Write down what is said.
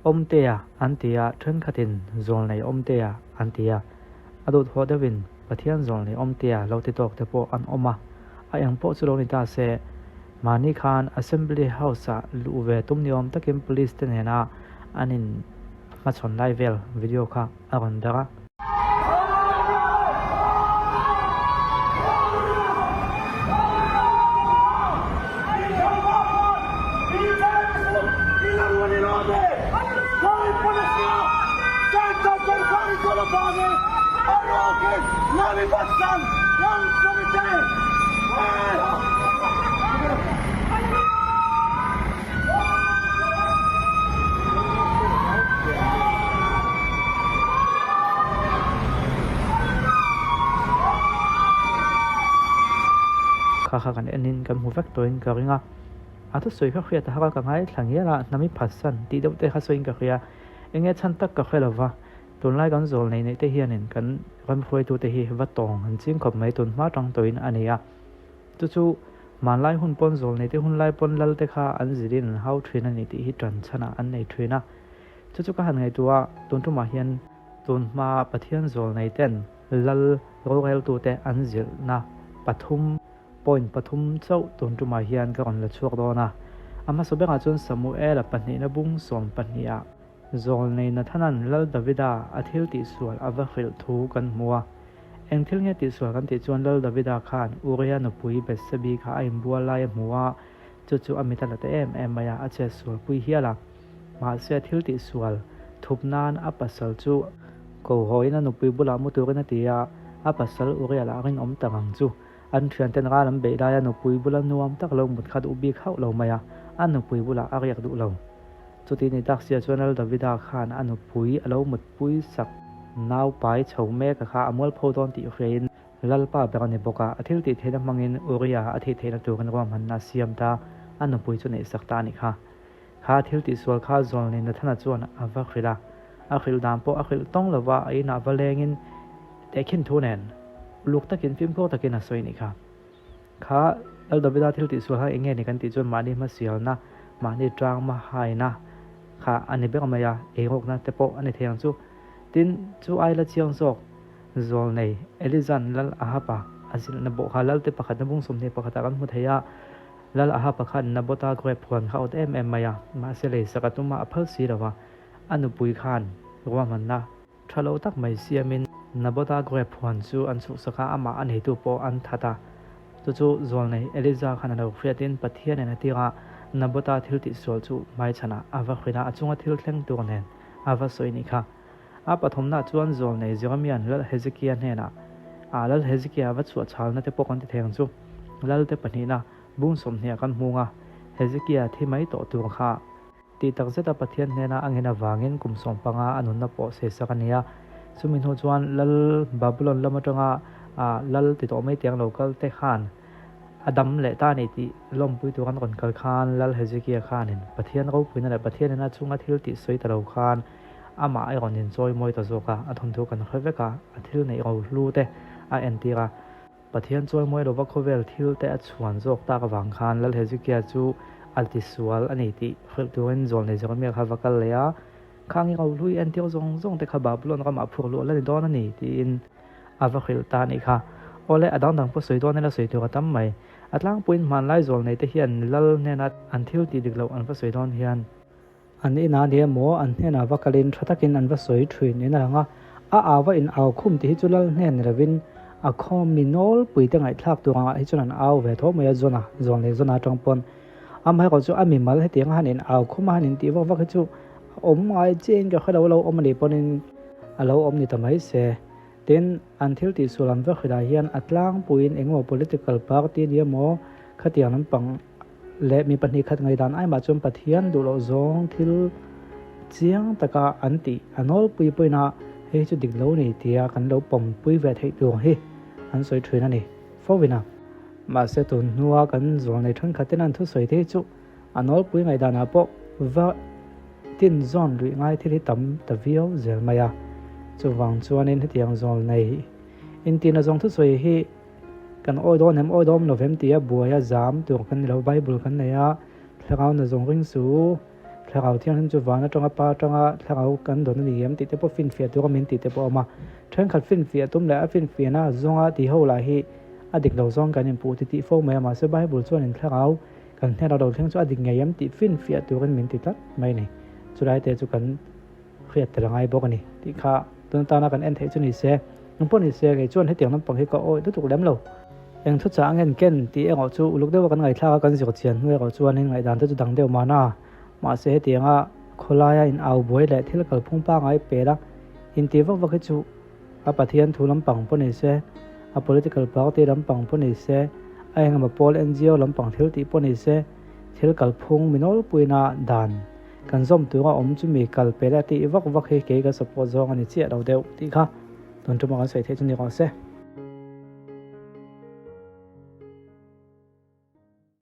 Awmtea an ti a, thenkhatin Zawlnei Awmtea an ti a. A duhthawh deuhin Pathian Zawlnei Awmtea lo ti tawk te pawh an awm a, a eng pawh chu lo ni ta se, mahni khan Assembly House-ah luh ve tum ni awm takin Police te nena an in hmachhawn lai vel video kha a rawn darh a. Kha kha kan enin kan hmu vek tawhin ka ring a, a thusawi kha hriat a har a, ka ngaithla ngial a, hnami phatsan tih deuh te kha sawiin ka hria, enge chhan tak ka hre lova, tunlai kan zawl nei neih te hianin kan ramhruaitute hi va tawng an ching khawp mai tun hma tang tawhin a ni a. Chu chu hmanlai hun pawn zawlnei te hunlai pawn lal te kha an zirin an hau thin a ni tih hi tan chhanah an nei thin a. Chu chu ka han ngaihtuah a, tun tumah hian tun hma Pathian zawlnei ten lal roreltute an zilhna pathum, point pathum chauh tun tumah hian ka rawn la chhuak dawn a. A hmasa berah chuan Samuela pahnihna bung 12 ah zawlnei Nathana'n Lal Davida a thil tihsual a va hrilh thu kan hmu a. Eng thil nge tihsual kan tih chuan Lal Davida khan Uria nupui Bethsebi kha a inbual lai a hmu a, chu chu a mit a la ta em em mai a, a chetsual pui hial a. Mahse thil tihsual thup nan a pasal chu ko hawiin a nupui bulah mu turin a ti a, a pasal Uria lah rinawm tak ang chu. An thianten ral an beih laia nupui bula nuam tak lo mut kha duh bik hauh lo mai a, a nupui bulah a riak duh lo. Chuti ni tak sia chuan Lal Davida khan a nupui a lo mutpui sak nau pai chho mek a kha a mualpho dawn tih hriain Lalpa ber a ni bawk a, a thil tih theihna hmangin Uria a thih theihna turin ruahmanna a siam ta, a nupui chu neihsak ta a nih kha. Kha thil tihsual kha Zawlnei Nathana chuan a va hrilh a, a hrilh dan pawh a hrilh tawng lo va, a inah va lengin tehkhin thu nen uluk takin fimkhur takin a sawi a nih kha. Kha Lal Davida thil tihsual kha eng nge ni kan tih chuan mahni hmasialna, mahni tang hmahaina kha a ni ber mai a, eirawkna te pawh a ni thei ang chu. Tin, chu ai la chiang zawk Zawlnei Elizan Lal Ahaba a zilhna bawh kha Lalte pakhatna bung 21 ah kan hmu thei a, Lal Ahaba khan Nabota grape huan kha a awt em em mai a, mahse lei sak a tum a, a phal si lo va, a nupui khan ruahmanna Tha lo tak mai siamin Nabota grape huan chu an chhuhsak a, amah a neitu pawh an that a. Chu chu Zawlnei Eliza khan a lo hriatin Pathianin a tir a, Nabota thil tihsual chu hmaichhanah a va hrilh a, a chunga thil thleng tur nen a va sawi nih kha. A pathumnaah chuan Zawlnei Jeremia'n Lal Hezekia hnenah, A Lal Hezekia va chhuah chhalna te pawh kan ti thei ang chu, Lalte pahnihna bung 20 ah kan hmung a, Hezekia thi mai tawh tur kha. Tih tak zeta Pathian hnena a nghen avangin kum 15 a nunna pawh seisak a ni a. Chumi hnu chuan Lal Babulon lam atanga Lal ti tawh mai tiang lo kal te khan a dam leh ta a ni tih lawmpui tur an rawn kal khan Lal Hezekia khanin Pathian ropuina leh Pathianin a chunga thil tih sawi ta lo khan amah a rawn inchawi mawi ta zawk a, a thawnthu kan hre vek a, a thil neih rohlu te a entir a. Pathian chawimawi lova khawvel thil te a chhuan zawk tak avang khan Lal Hezekia chu a tisual a ni tih hrilh turin Zawlnei Jeremia kha va kal leh a, Khang i rohlui entir zawng zawng te kha Babulon ramah phur luah la ni dawn a ni tiin a va hrilh ta a nih kha. Awle, a dang dang pawh sawi dawn ila sawi tur a tam mai. A tlangpuiin hmanlai Zawlnei te hian Lal hnena an thil tih dik loh an va sawi dawn hian, An inah ni emaw, an hnenah va kalin tha takin an va sawi thin in a lang a, a au va in au khum tih hi chu lal hnen ni lovin a khaw mi nawlpui te ngaihthlak tur angah hi chuan an au ve tho mai a, Zona, zawn leh Zona atang pawn amaherawh chu a mimal hetiang a han in au khum a han in tih vak vak hi chu a awm ngai chiahin ka hre lo, a lo awm a nih pawnin a lo awm ni ta mai se. Tin, an thil tihsual an va hrilh ah hian a tlangpuiin engemaw political party ni emaw khatiang lampang leh mi pahnih khat ngaihdan ai mah chuan Pathian duh loh zawng thil chiang taka an tih a nawlpui pawhin a hei chu dik lo ni tia kan lo pawmpui ve theih tur hi an sawi thin a ni fo in a. Mahse tun hnua kan zawlnei thenkhat ten an thusawi te hi chu a nawlpui ngaihdanah pawh va tin zawn luih ngai thil hi tam ta viau zel mai a. Chuvang chuanin hetiang zawlnei intina zawng thusawi hi Kan awi dawn em, awi dawm lo vem tia buai a zam tur kan ni lo, Bible kan nei a, thlarau na zawng ring su, Thlarau Thianghlim chu van atanga Pa atanga Thlarau kan dawn a ni em tih te pawh finfiah tura min tih te pawh a awm a. Thenkhat finfiah tum leh a finfiahna zawnga ti ho lah hi a dik lo zawng kan inpuh ti tih fo mai a, mahse Bible chuanin Thlarau kan hnenah lo thleng chu a dik ngei em tih finfiah turin min ti tlat mai a ni. Chulai te chu kan hriat tel a ngai bawk a ni tih kha tun atana kan en theih chu ni se. Nung pawh ni se kei chuan hetiang lampang hi ka awih lutuk lem lo. Eng thu chah angen ken tih erawh chu uluk deuha kan ngaihthlak a kan zir chian hnu erawh chuanin ngaihdan te chu dang deuh mahna. Mahse hetianga khawlaia in au buai leh thil kalphung pangngai pel a intih vak vak hi chu a Pathian thu lampang pawh ni se, a political party lampang pawh ni se, a engemaw pawl NGO lampang thil tih pawh ni se, thil kalphung mi nawlpuina dan kan zawm tura awm chu mi kal pel a tih vak vak hi kei ka support zawng a ni chiah lo deuh tih kha tun tuma kan sawi theih chu ni rawh se.